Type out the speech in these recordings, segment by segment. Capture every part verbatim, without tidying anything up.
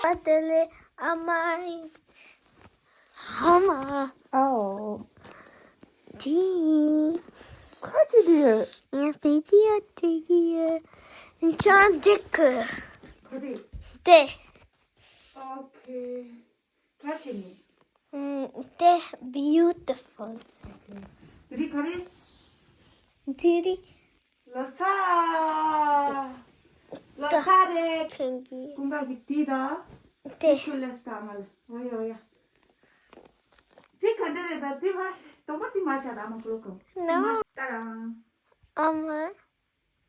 ཨ་དེ་ལས་ཨ་མ། ཨ་མ། ཨའོ། དེ། ཁ་ཅི་དེ། ངས་བི་ཌི་ཡོ་བྲིས་ཀྱི་ཡོད། ཅང་འགྲིག་གི། ཁ་དེ། དེ། ཨོ་ཁེ། ཁ་ཅི་ནི། ཨམ། དེ་བིའུ་ཊི་ཕུལ། ཨོ་ཁེ། དེ་རིང་ག་རེ། དེ་རིང་། ལོ་གསར། ལོ་གསར་རེད། ཁྱེད་ཀྱིས། ཀུན་དགའ་གི་དེ་ད། དེ། ཁྱོད་ལས་ད་ང་ལ། ཨོ་ཡ་ཨོ་ཡ། དེ་ག་འདྲ་རེད་ད། དེ་མ། དོག་པ་དེ་མ་བྱ་ད་མ་ཀློག་གོ། ནོ། ད་རང་། ཨ་མ།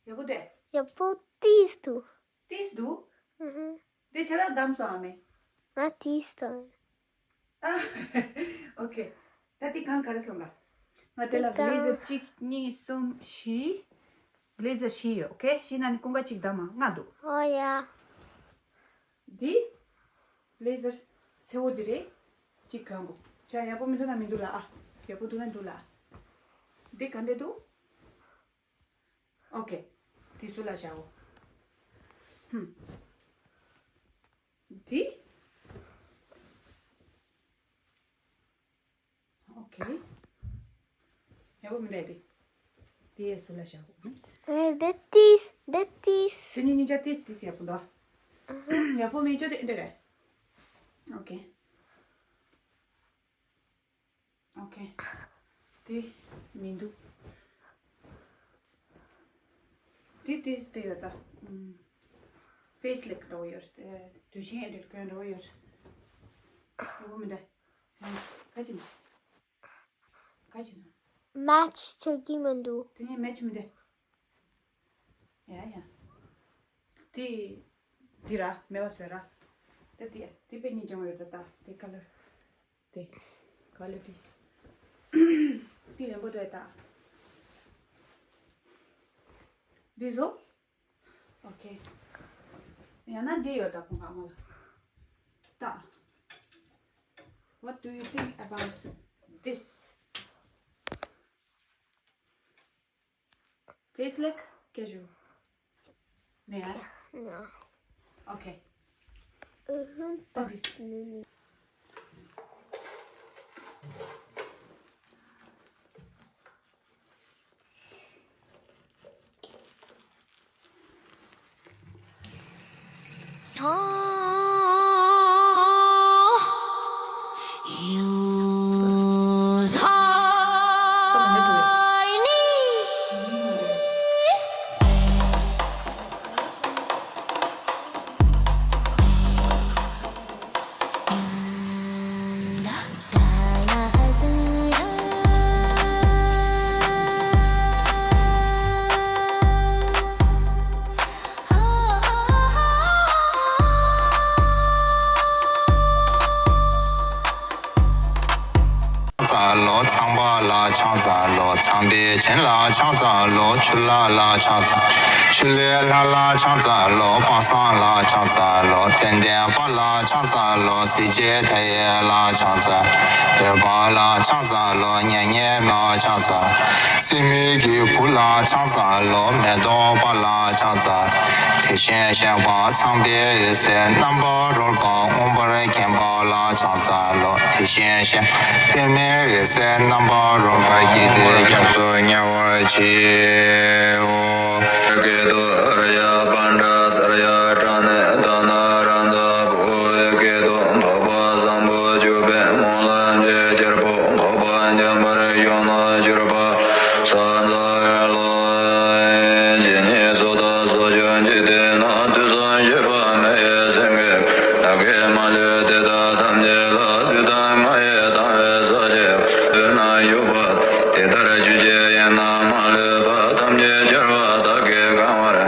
ཡག་པོ་དེ། ཡག་པོ་ཏིས་འདུག་ཏིས་འདུག་ཨུ་ཧུ། དེ་ཁྱེད་རང་བདམས་སོང་ཨ་མེ། ང་ཏིས་དང་། ཨ། ཨོ་ཁེ། ད་དེ་གང་ག་རེ་གྱོན་ག་ང་དེ་ལ་དེ་གང་བི་ལེ་ཛར་གཅིག་གཉིས་གསུམ་བཞི། བི་ལེ་ཛར་བཞི་ཡོད། ཨོ་ཁེ། བཞི་ནང་ནས་ཀུན་དགའ་གཅིག་བདམས་མ། ལྔ་འདུག་ཨོ་ཡ། འདི། བི་ལེ་ཛར་སེར་པོ་འདི་རེད། གཅིག་གྱོན་གོ། ཅག་ཡག་པོ་མི་འདུག་ན་མི་འདུག་ལ་ཨ། ཡག་པོ་འདུག་ན་འདུག་ལ་ཨ། འདི་ག་འདྲ་འདུག་ཨོ་ཁེ། འདི་སུ་ལ་བཞག་གོ། ཧུམ། འདི། ཨོ་ཁེ། ཡག་པོ་མི་འདུག་འདི། འདི་ཡས་སུ་ལ་བཞག་གོ། ཨེ། འདི་ཏིས། འདི་ཏིས། དེ་གཉིས་གཉིས་ཆ་ཏིས་ཏིས་ཡག་པོ་འདུག་ཨ་ཧ། ཡག་པོ་མེད་ཅོ་དེ་འདྲ་རེད། ཨོ་ཁེ། ཨོ་ཁེ། དེ་མི་འདུག་དེ་དེ་དེ་ཡོད་ད། ཨམ། ཕེ་སི་ལེག་འདྲ་བོ་ཡོད། ཨེ། དུས་ཆེན་འདྲ་གྱོན་འདྲ་བོ་ཡོད། ཡག་པོ་མི་འདུག་ཨེ། ཁ་ཅི་ན། ཁ་ཅི་ན། མེ་ཆི་ཆགས་ཀྱི་མི་འདུག་དེ་ནི་མེ་ཆི་མི་འདུག་ཡ་ཡ། དེ། འདི་ར་མེད་པ་བཟོས་ར། དེ་དེ་དེ་དཔེ་སྙིང་རྗེ་མོ་ཡོད་ད། ད་དེ་ཀ་ལར། དེ། ཀ་ལི་ཊི། དེ་རན་པོ་འདུག་ད། འདི་བཟོ། ཨོ་ཁེ། ཡང་ན་འདི་ཡོད་ད་ཁོང་ག་མོ་ལ། ད། What do you think about this? Please look casual. 네. No. Okay. Mhm. That is. ཕྱག་འཚལ་ལོ། ཚངས་པ་ལ་ཕྱག་འཚལ་ལོ། ཚངས་པའི་བྱིན་ལ་ཕྱག་འཚལ་ལོ། ཆུ་ལྷ་ལ་ཕྱག་འཚལ། ཆུ་ལྷའི་ལྷ་ལ་ཕྱག་འཚལ་ལོ། དཔག་བསམ་ལ་ཕྱག་འཚལ་ལོ། ཙན་དན་དཔལ་ལ་ཕྱག་འཚལ་ལོ། གཟི་བརྗིད་མཐའ་ཡས་ལ་ཕྱག་འཚལ། འོད་དཔལ་ལ་ཕྱག་འཚལ་ལོ། མྱ་ངན་མེད་ལ་ཕྱག་འཚལ། སྲེད་མེད་ཀྱི་བུ་ལ་ཕྱག་འཚལ་ལོ། མེ་ཏོག་དཔལ་ལ་ཕྱག་འཚལ། དེ་བཞིན་གཤེགས་པ་ཚངས་པའི་འོད་ཟེར་རྣམ་པར་རོལ་པ་མངོན་པར་མཁྱེན་པ་ལ་ཕྱག་འཚལ་ལོ། དེ་བཞིན་གཤེགས་པ་པདྨའི་འོད་ཟེར་རྣམ་པར་རོལ་པ་ཀྱེ་དེ་སྐྱབས་སུ་ཉེ་བར་མཆིའོ། སྐད་དུ་ཧ་ར་ཡ་པཎ་ཌ་ཙརྱ་པྲ་ཎི་དྷ་ན་རཱ་ཛ་བོ། སྐད་དུ་འཕགས་པ་བཟང་པོ་སྤྱོད་པའི་སྨོན་ལམ་ཅན་གྱུར་པོ། འཕགས་པ་འཇམ་དཔལ་གཞོན་ནུར་གྱུར་པ། ས་འཛག་ལོ། ཇི་སྙེད་སུ་དག་སོགས་བྱུང་གི་དེ་ན། དུས་གསུམ་གཤེགས་པ་མི་ཡི་སེང་གེ། བདག་གིས་མ་ལུས་དེ་དག་ཐམས་ཅད་ལ། དུས་དང་ང་ཡི་དང་བའི་ས་བཅད་པ། དུས་ན་བཞུགས་པ་དེ་ལྟར་ཆོས་ཀྱི་དབྱིངས་རྣམས་མ་ལུས་པ། ཐམས་ཅད་འཆར་བ་བདག་གིས་གང་བར།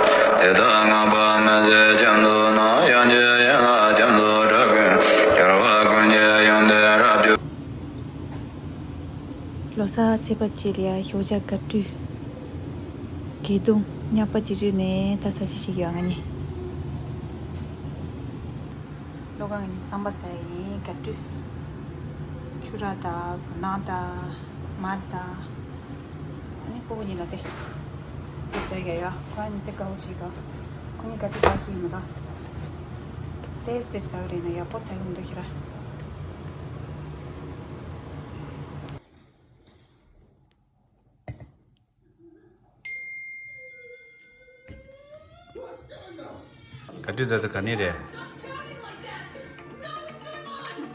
དེ་དག་བསྔགས་པ་སྨོན་ཚིག་ཁྱེད་ཚོ་རྣམས། ཡང་ཅིག་ཡན་ལག་ཁྱེད་ཚོ་དྲག་ཀུན། སྦྱོར་བ་ཀུན་གྱི་ཡོན་ཏན་རབ་སྤྱོད། ལོ་གསར་ཚེས་པ་གཅིག་ལ་ཡ་ཞོགས་ཇ་དཀར་ཁྲུས། གད་དུང་ཉག་པ་ཅིག་རུལ་ནས་ད་ཟ་ཅི་ཞིག་ཡོད་ང་གཉིས། ལོ་གང་ཡིན་རྩམ་པ་ཟ་ཡིན་དཀར་ཁྲུས། ཆུ་ར་དང་བུ་ནག་དང་མར་དང་། ཨ་ནི་སྤུ་གུ་གཉིས་ལ་དེ། དེ་ཟ་ཡ་ཡ། ཁོ་ཨ་ནི་དེ་དཀར་པོ་ཞིག་དང་། ཁོ་གཉིས་དཀར་ཁྲུས་དཀར་ཞིག་ཡིན་མ་ད། ཏེས་ཏེ་ཟ་རེད་ན་ཡག་པོ་ཟ་གི་མི་འདུག་ཁྱེད་རང་། ག་དུས་ད་ལྟ་ག་ནས་རེད།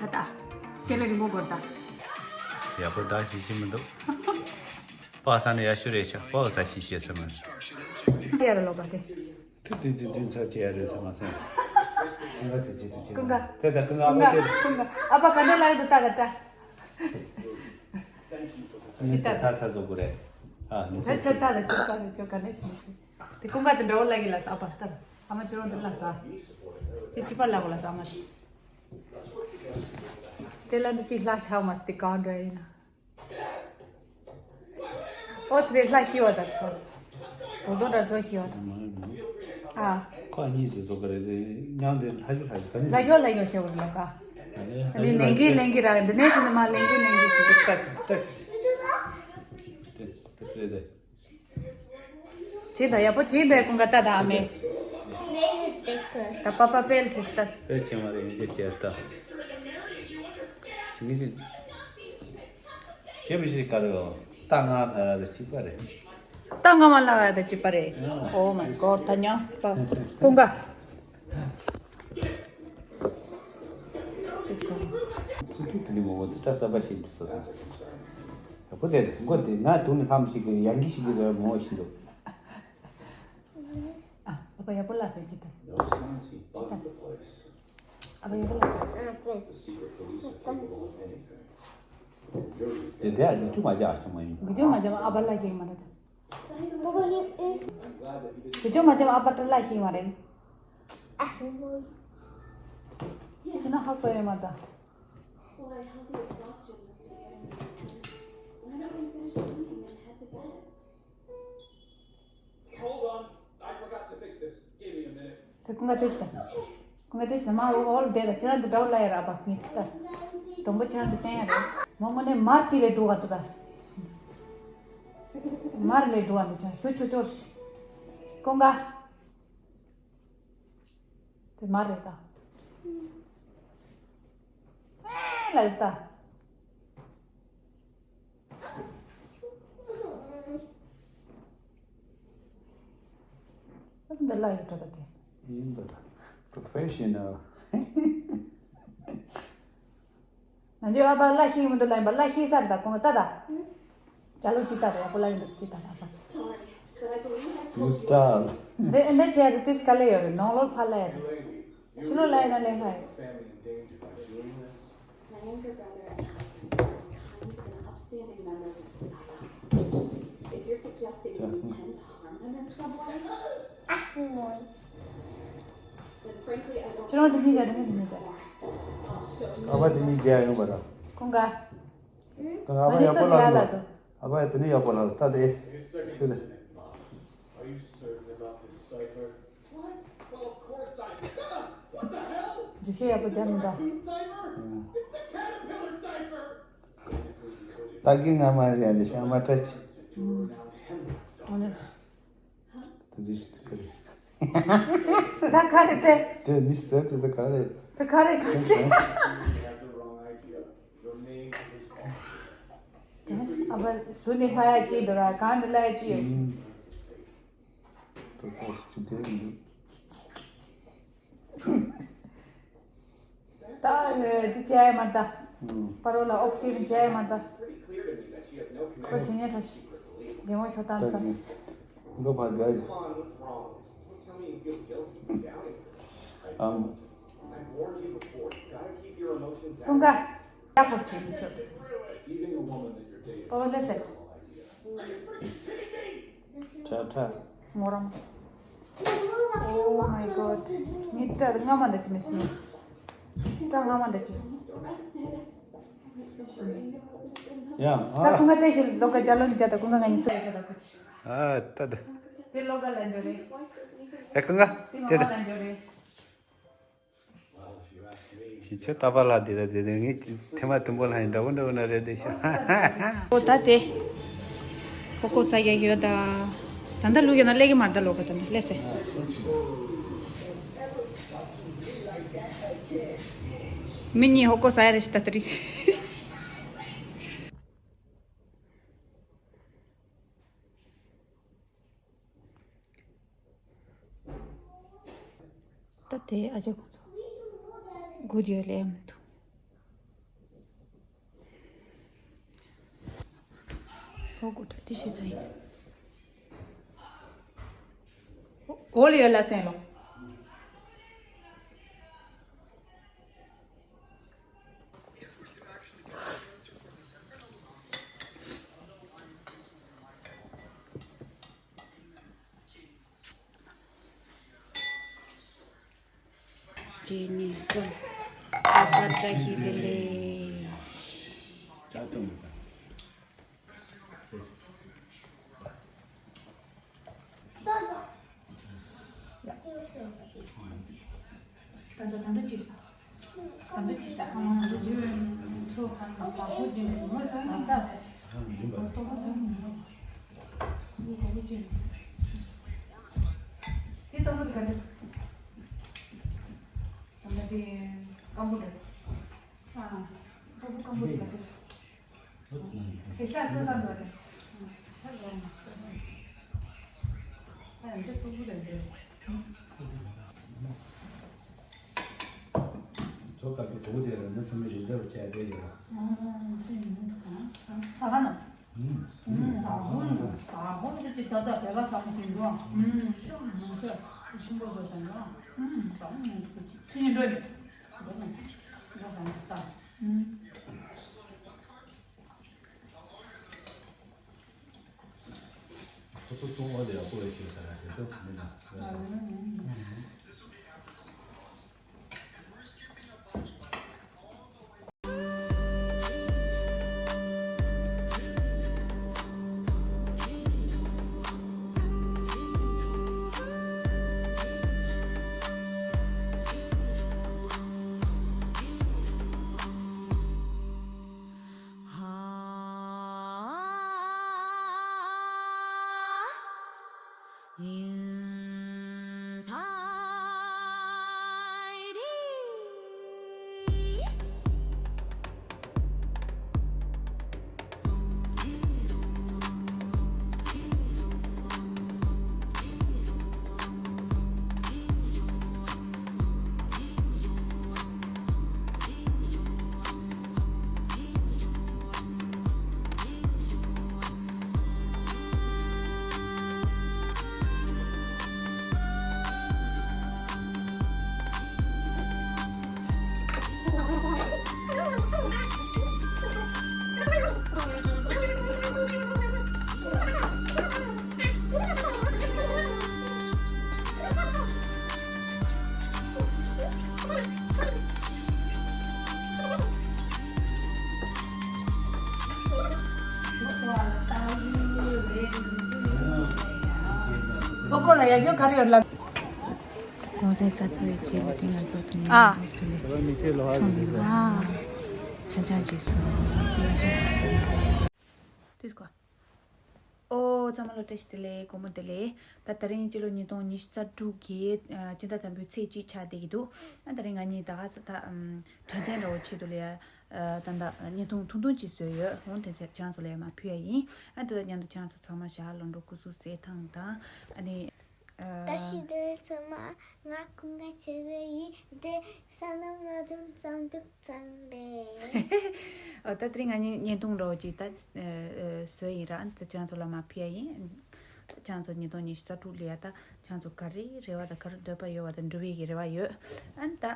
ད་ལྟ། ཁྱེད་ལ་རི་མོ་སྐོར་ད། ཡག་པོ་ད་ཤི་ཤི་མི་འདུག་པགས་ས་ནས་ཡག་ཤོས་རེད་ཤག་པགས་ས་ཤི་ཤི་ཟེར་མ། ཡར་ལོག་པ་དེ། ཐུ་ཐུ་ཐུ་ཐུ་ཚར་བྱེད་ཡ་རེད་ཟེར་མ་སོང་། ཀུན་དགའ་དེ་ཚོ་དེ་ཚོ་བྱེད་ཀུན་དགའ། ཀུན་དགའ་ཀུན་དགའ་ཨ་ཕ་དེ། ཀུན་དགའ་ཨ་ཕ་ག་འདྲ་ལ་ཡོད་དུ་ལྟ་ག་ལྟ། ཨ་ནི་ཚ་ཚ་ཚ་བཟོ་དགོས་རེད། ཨ་ནི་ཚ་ཚ་ཚ་ཚ་ཚ་ཚ་ཚ་ག་ནས་བྱེད་ནས་བྱེད། དེ་ཀུན་དགའ་དེ་འདྲ་བོ་ལ་གི་ལ་ས་ཨ་ཕ་ལྟ། ཨ་མ་ཅི་རོང་དེ་ལ་ས། དེ་ཅི་པ་ལ་གོ་ལ་ས་ཨ་མ་དེ། དེ་ལ་འདི་ཅི་ལྷ་ཤག་མ་སྟེ་གང་འདྲ་ཡིན་ན། ཨོ་ཙི་རེ་ལྷ་ཤི་བ་དང་ཚོ། དོ་དོ་འདྲ་བཟོ་ཤི་བ་དང་། ཨ། ཁོ་གཉིས་སུ་བཟོ་གི་རེད་རེད་མཉམ་དུ་ལྷ་ཞུ་ལྷ་ཞུ་ག་ནས་ལྷ་ཞོ་ལྷ་ཞོ་བྱེད་བར་ལོ་ཀ། ཨ་ནི་ལེན་གི་ལེན་གི་ར་འདི་ནས་ཕྱིན་ནས་མ་ལེན་གི་ལེན་གི་ཞུ་ཅིག་ལྟ་ཅིག་ལྟ་ཅིག་དེ་དེ་སུ་རེད་དེ། བྱེད་དང་ཡག་པོ་བྱེད་དང་ཀུན་དགའ་ལྟ་དང་ཨ་མས། Name is Victor. ད་པ་པ་ཕེལ་ཆེ་ལྟ། ཕེལ་ཆེ་མ་རེད་ངས་ཀྱི་བྱེད་ལྟ། ངས་ཀྱི། ཁྱེད་མི་ཤེས་ག་རེ་ཡོད། རྟ་ང་ལ་ཡ་དང་གཅིག་པ་རེད། རྟ་ང་མ་ལ་ཡ་དང་གཅིག་པ་རེད། ཨ། Oh my god ད་ཉག་སི་པ། ཀུན་དགའ། ཁུ་ཁུ་དེ་ནི་མོ་མོ་དེ་རྟ་གསར་པ་ཞིག་འདུག་སོ་དང་། ཡག་པོ་དེ་མགོ་དེ་ང་དུང་ནི་ལྷམ་ཞིག་གི་ཡང་གི་ཞིག་གི་རེད་མོ་ཞིག་འདུག་ཨ་ཨ་ཕ་ཡག་པོ་ལ་ཟེར་ཅི་ད། ཨ་ཕ་ཡག་པོ་ལ་ཟེར། དེ་དེ་ཨ་ནི་ཅུ་མ་རྒྱག་ཆུང་མ་ཡིན། དེ་ཅུ་མ་རྒྱག་ཨ་ཕ་ལ་ཞིག་མ་རེད། དེ་ཅུ་མ་རྒྱག་ཨ་ཕ་ཏྲ་ལ་ཞིག་མ་རེད། དེ་ཅི་ན་ཧ་གོ་ཡོད་མ་ད། Hold on, I forgot to fix this. Give me a minute. དེ་ཀུན་དགའ་དེ་ཤི་ད། ཀུན་དགའ་དེ་ཤི་ད་མ་འོ་འོལ་དེ་ད་ཁྱེད་རང་དེ་འདྲ་བོ་ལ་ཡ་ར་པ་ངས་ད། དུམ་བུ་ཁྱེད་རང་དེ་བསྟན་ཡ་རེད། མོ་དངོས་གནས་མར་གཅིག་ལས་སྡུག་ག་འདུག་ད། མར་ལས་སྡུག་ག་འདུག་ཀྱང་ཤུ་ཆུ་ཆོར་ཤི། ཀུན་དགའ། དེ་མར་རེད་ད། ལ་ཡོད་ད། ཨ་འདི་ལ་ཡོད་འགྲོ་ད་དེ། ཡིན་པ་ད། Professional། ང་ཚོའི་ཨ་ཕ་ལ་ཤི་མི་འདུག་ལ་ཡིན་པ་ལ་ཤི་ས་རེད་ད་ཁོང་ལ་ལྟ་ད། ཅ་ལོ་ཅི་ལྟ་ད་ཡག་པོ་ལ་ཡིན་འདུག་ཅི་ལྟ་ད་ཨ་ཕ། Blue star། འདི་འདི་བྱས་ཏེ་ཏིས་ག་ལེ་ཡོད་རེད་ནང་ལོགས་ཕར་ལ་ཡ་རེད། ཕྱི་ལོགས་ལ་ཡ་ན་ལེན་ལ་ཡོད། My younger brother and I are kind and upstanding members of society. If you're suggesting you intend to harm them in some way, then frankly, I don't ཁྱེད་རང་དེ་གཉིས་ཀྱང་དེ་གཉིས་དེ་གཉིས་ཀྱང་། ཨ་ཕ་དེ་གཉིས་མཇལ་ཡོང་བ་ར། ཁོང་ག་ཁོང་ཨ་ཕ་ཡག་པོ་ལ་འདུག་ཨ་ཕ་དེ་ནི་ཡག་པོ་ལ་ལྟ་དེ། ཤོད་དེ། Are you certain about this cipher? What? Well, of course I am. What the hell? རྒྱུ་ཤེས་ཡག་པོ་རྒྱབ་མི་འདུག It's the caterpillar cipher! ད་གིན་ང་མ་རེད་ཡ་ལེ་ཤ་མ་ཏྲ་ཅི། ཨ་ནི། དེ་འདྲ་ཞིག་ད་ག་རེད། ད་ག་རེད་དེ། དེ་མི་ཟེར་དེ་ད་ག་རེད། ད་ག་རེད་ག་རེད། ཨ་ཕ་ཟུར་ནས་ལྷ་ཡ་ཅིག་འདུག་ར་གང་དུ་ལྷ་ཡ་ཅིག་ཡོད། ད་ག་རེད་དེ། ད་འདི་བྱས་མ་ད། པ་རོ་ལ་ཨོ་ཁེ་བྱས་མ་ད། ཁོ་ཞེ་ཉེ་ཁྲ་ཞིག་རྒན་མོ་ཁྱོད་ད་ད། ལོ་ཕ་དགའ་ཡི། ཨམ། ཀུན་དགའ། ཡག་པོ་བྱས་མི་ཆོག་པ་བ་ལེ་སེ། ཁྲ་ཁྲ། མོ་རང་། Oh my god. ངའི་སྐྲ་རྔ་མ་འདྲ་ཅིག་མེད་སོང་། སྐྲ་རྔ་མ་འདྲ་ཅིག་ཡ། ད་ཨ། ཀུན་དགའ་དེ་ཞིག་ལོ་ཀ་ཇ་ལོ་ནི་ཇ་ད་ཀུན་དགའ་ང་གཉིས་སུ་ཡོད་ད་ཀུ། ཨ་ད་ད། དེ་ལོ་ཀ་ལ་འཇོ་རེད། ཨེ་ཀུན་དགའ་དེ་དེ་ད། ལོ་ཀ་ལ་འཇོ་རེད། ཅི་ཆོ་ལྟ་བ་ལ་འདི་ར་འདི་འདི་ངས་ཐེངས་མ་དུམ་བུ་ལྷ་ཡིན་འདྲ་བོ་འདྲ་བོ་ན་རེད་འདི་ཤ། ཨོ་ད་དེ། ཀོ་ཀོ་ས་ཡ་ཡོད་ད། ད་ལྟ་ལུག་ཡོད་ན་ལས་ཀྱི་མར་ད་ལོ་ག་ད་ནི་ལས་སེ། མི་གཉིས་ཧོ་ཀོ་ཟ་ཡ་རེ་ཞིག་ད་ལྟ་རེད། ད་དེ་ཨ་ཅག་ཁོང་ཚོ་སྒུག་ཡོད་ལས་མི་འདུག་ཧོ་གོ་ད་དེ་ཤེས་ཚ་ཡིན། ཨོ་ལི་ཡོད་ལ་སེང་ལོ། གཅིག་གཉིས་གསུམ། ཨ་ས་བཀྲ་ཤིས་བདེ་ལེགས། ཁོ་ཚོ་སོང་བ་དེ་ཡག་པོ་རེད་ཤེས་ས་ར་དེ་ཚོ་མི་ན། ཨོ་ཀོ་ལ་ཡ་ཞོ་ག་རེ་ཡོད་ལ། གོང་ཚད་ས་ཚ་བའི་རྗེས་ལ་དེ་ང་ཚོ་དུ་ནས་ཨ། ཁྲོམ་མི་མ་ཆང་ཆང་རྗེས་སུ་དེ་བཞིན་དུ་སོང་། དེ་སྐོར། ཨོ་ཚང་མ་ལོ་བཀྲ་ཤིས་བདེ་ལེགས། དགོང་མོ་བདེ་ལེགས། ད་ད་རིང་སྤྱི་ལོ་ཉིས་སྟོང་ཉི་ཤུ་རྩ་དྲུག་གི་ཨ་སྤྱི་ཟླ་དང་པོའི་ཚེས་གཅིག་ཆགས་བསྡད་ཀྱི་འདུག་ཨ་ད་རིང་ང་གཉིས་ད་ག་ས་ད་ཨམ་དྲན་རྟེན་འདྲ་བོ་ཆེད་དུ་ལ་ཡ་ཨ་ད་ད་བརྙན་ཐུང་ཐུང་ཐུང་ཅིག་བཟོས་ཡོད། འོང་དེ་ཚོ་ཁྱེད་རང་ཚོ་ལ་ཡ་མར་ཕུལ་ཡ་ཡིན། ཨ་ད་ད་མཉམ་དུ་ཁྱེད་རང་ཚོ་ཚང་མ་ཞག་ལོ་འགྲོ་སྐུ་གཟུགས་གསལ་ཐང་དང་ཨ་ནི་ཨ་བཀྲ་ཤིས་བདེ་ལེགས་ཚང་མ། ང་ཀུན་དགའ་ཆོས་སྒྲོན་ཡིན། དེ་ས་ནམ་ན་དོན་ཙམ་འདུག་ཙང་རེད། ཨོ་ད་དེ་རིང་ང་གཉིས་བརྙན་ཐུང་འདྲ་བོ་ཅིག་ད་ཨ་ཨ་བཟོས་ཡིན་ར། ཨ་ནི་ད་ཁྱེད་རང་ཚོ་ལ་མར་ཕུལ་ཡ་ཡིན། ཁྱེད་རང་ཚོ་ཉིས་སྟོང་ཉི་ཤུ་རྩ་དྲུག་ལ་ཡ་ད་ཁྱེད་རང་ཚོ་ག་རེ་རེ་བ་དང་ག་རེ་འདོད་པ་ཡོད་པ་དང་འགྲུབ་ཡས་ཀྱི་རེ་བ་ཡོད། ཨ་ནི་ད་ཨ་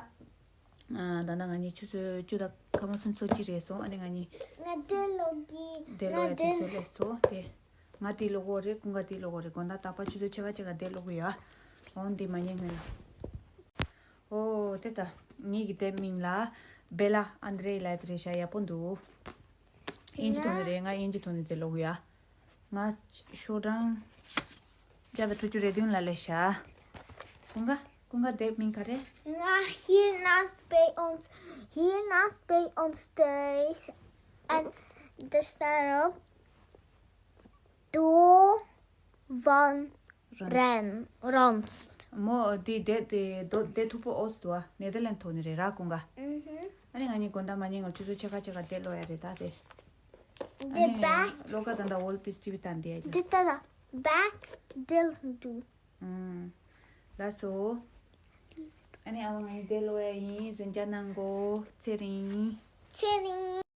ད་ལྟ་ང་གཉིས་ཆུ་ཚོད་བཅུ་དང་ཁ་མ་སོང་ཚོད་གཅིག་རེད་སོང་། ཨ་ནི་ང་གཉིས་ང་དེ་ལོག་གི་དེ་ལོག་ཡ་དེ་བཟོས་ལས་སོ་དེ། ང་དེ་ལོག་གོ་རེད། ཀུན་དགའ་དེ་ལོག་གོ་རེད། དགོང་དག་རྟག་པར་ཆུ་ཚོད་ཕྱེད་ཀ་ཕྱེད་ཀ་དེ་ལོག་གི་ཡོད། འོང་འདི་མ་ཉན་ངོས་ལ། ཨོ་དེ་ད་ངེད་ཀྱི་དེབ་མིང་ལ་Bella Andre ལབ་དེ་རེད་ཤག་ཡག་པོ་འདུག་དབྱིན་ཇི་ཐོག་ནས་རེད། ང་དབྱིན་ཇི་ཐོག་ནས་དེ་ཀློག་གི་ཡོད། ང་ཤོག་གྲངས་བརྒྱ་དང་དྲུག་ཅུ་རེ་བདུན་ལ་སླེབས་ཤག་ཀུན་དགའ་ཀུན་དགའ་དེབ་མིང་ག་རེ། ང་Here Nas Bay on Here Nas Bay on Stairs and the Star of Du Van Ronst. Ronst. མོ་དེ་བསྡད་དེ་རྡོ་བསྡད་ཐུག་པོ་ཨོས་དུ་ཨ་ནེ་དར་ལན་ཐོག་ནས་རེད་ར་ཀུང་ག་ཨ་ནི་ང་གཉིས་དགོང་དག་མ་ཉལ་ངར་ཆུ་ཚོད་ཕྱེད་ཀ་ཕྱེད་ཀ་བསྡད་ལོ་ཡ་རེད་ད་དེ། ཨ་ནི་ལོ་ཀ་ད་ད་ཝོལ་ཏིས་ཊི་ཝི་ད་འདི་ཡ་འདི་ད་ད་བེག་ཌིལ་འདུག་ལགས་སོ། ཨ་ནི་ཨ་མ་ང་གཉིས་བསྡད་ལོ་ཡ་ཡིན་ཟིན་ཅ་ནང་གོ་ཚེ་རིང་། ཚེ་རིང་།